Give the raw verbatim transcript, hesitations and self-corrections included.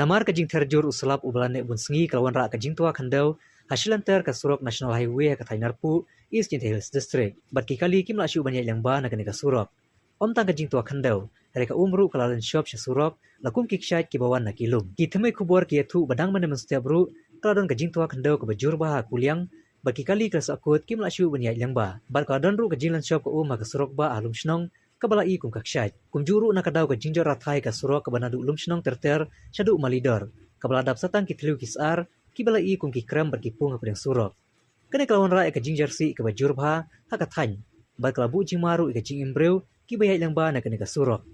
Namar ka jingther jur u slap uba la neh bun sngi, ka la wanrah ka jingtwa khyndew ha shilynter ka surok National Highway ha ka thaiñ Narpuh, East Jaintia Hills District. Bad ki kali kim lah shuh ban ïaid lyngba na kane ka surok. Ym tang ka jingtwa khyndew, hynrei ka um ruh ka la lynshop sha surok, la kum ki kshaid kiba wan na ki lum. Ki thymmei khubor ki ïathuh ba dang mynne mynstep ruh ka la don ka jingtwa khyndew kaba jur bha ha Kuliang, bad ki kali ki la sahkut kim lah shuh ban ïaid lyngba. Bad ka la don ruh ka jinglynshop ka um ha ka surok bah ha Lumshnong, kaba la i kum ka kshaid. Kumjuh ruh na ka daw ka jingjot rathai ka surok kaba naduh Lumshnong ter ter shaduh Malidor, kaba la dap sa tang ki thliew ki sar kiba la i kum ki krem bad ki pung hapdeng surok. Kane ka la wanrah ïa ka jingjarsih kaba jur bha ha ka thaiñ, bad ka la buh jingma ruh ïa ka jingim briew kiba ïaid lyngba na kane ka surok.